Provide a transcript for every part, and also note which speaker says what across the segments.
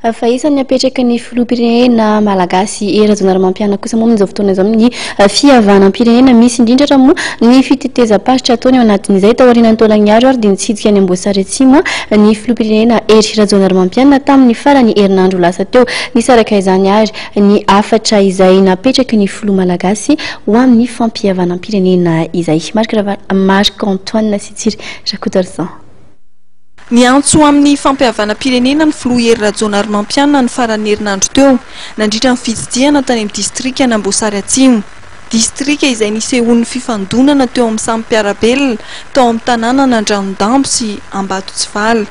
Speaker 1: Fa isan'ny apetraky ny filoham-pirenena malagasy Hery Rajaonarimampianina kosa moa amin'izao fotoana izao ny fihavanam-pirenena. Misy indrindra raha moa ny fitetezam-paritra ataony ao anatin'izay. Taorian'ny Taolagnaro ary dia nitsidika any Amboasary Atsimo ny filoham-pirenena Hery Rajaonarimampianina tamin'ny faran'ny herinandro lasa teo. Nisaraka izany ary ny hafatra izay napetraky ny filoha malagasy ho amin'ny fampihavanam-pirenena izay. Marc Marc Antoine sy Tsiry Rakotoarison.
Speaker 2: Niantso amin'ny fampihavanam-pirenena ny filoha Hery Rajaonarimampianina ny faran'ny herinandro teo, nandritra ny fitsidihana tany amin'ny distrikan'Amboasary Atsimo. Distrika izay nisehoan'ny fifandonana teo amin'ny samy mpiara-belona tao amin'ny tanànan'Andranondambo sy Ambatotsivala.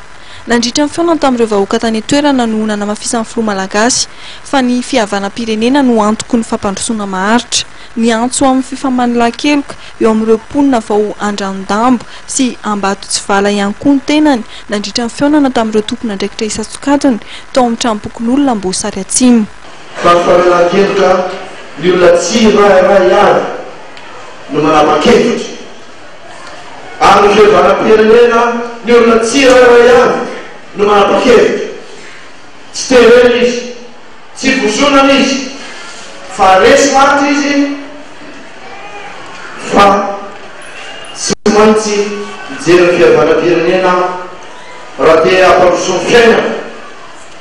Speaker 2: Nandritra ny fihaonana tamin'ireo vahoaka tany an-toerana no nanamafisan'ny filoha malagasy fa ny fihavanam-pirenena no antoky ny fampandrosoana maharitra. Niantso amin'ny fifamanilan-keloka eo amin'ireo mponina vao Andranondambo sy Ambatotsivala ihany koa ny tenany nandritra ny fihaonana tamin'ireo tompon'andraikitra isan-tsokajiny tao amin'ny tranompokonolona Amboasary Atsimo.
Speaker 3: Fa ny famelan-keloka ny olona tsirairay avy no manapa-kevitra, ary ny fihavanam-pirenena ny olona tsirairay avy no manapa-kevitra. Tsy terena izy, tsy vozonana izy, fa resy lahatra izy fa tsy maintsy mijery ny fihavanam-pirenena aho raha te hampandroso ny fiainako,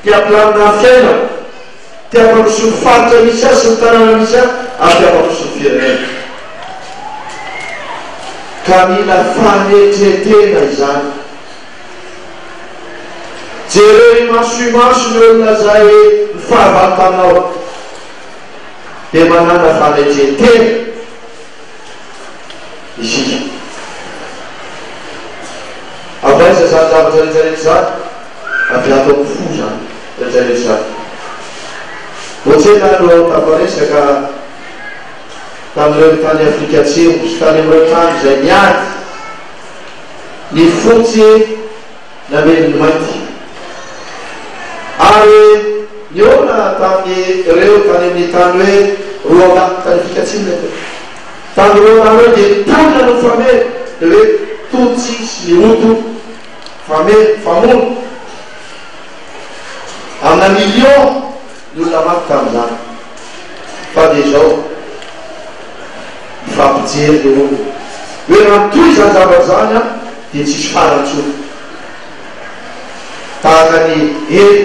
Speaker 3: te hampilamina ny fiainako, te hampandroso ny faritra misy ahy sy ny tanàna misy ahy ary te hampandroso ny firenena. Ka mila fanetren-tena izany. Jereo imaso imaso ny olona izay nifahavalo taminao, dia manàna fanetren-tena isika. Avy aiza izany zavatra rehetra rehetra izany? Avy ato amin'ny fo izany rehetra rehetra izany. Vao tsy ela aho no tafaresaka tamin'ireo tany Afrika Atsimo sy tany amin'ireo tany izay niady ny fotsy namely ny mainty. Ary nihaona tamin'ireo tany amin'ny tany hoe Rwanda, tany Afrika Atsimo ilay teny. Tany Rwanda ireo dia ny mponina no mifamely, dia hoe Tutsi sy ny Hutu, mifamely, mifamono. Amina millions ny olona maty tamin'izany. Fa dia izao, mifampijery ilay olona. Hoe raha mitohy izany zavatra izany an, dia tsy hisy farany intsony. Tahaka ny helo,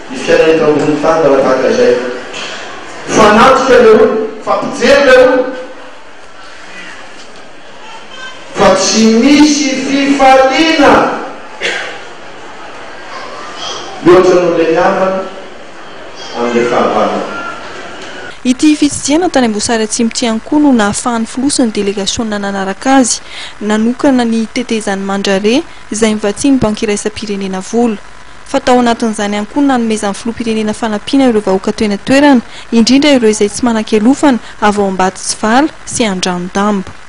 Speaker 3: ny fiainana eto ambonin'ny tany raha tahaka izay. Mifanatrika ilay olona, mifampijery ilay olona. Fa tsy misy fifaliana mihoatra noho ilay mihavana amin'ilay fahavalonao.
Speaker 2: Ity fitsidihana tany Amboasary Atsimo ity ihany koa no nahafahan'ny filoha sy ny delegasiona nanaraka azy nanokana ny tetezan'i Mandrare izay novatsian'ny Banky Iraisam-pirenena vola. Fa tao anatin'izany ihany koa no nanomezan'ny filoham-pirenena fanampiana ireo vahoaka teny an-toerana, indrindra ireo izay tsy manan-kialofana avy ao Ambatotsivala sy Andranodambo.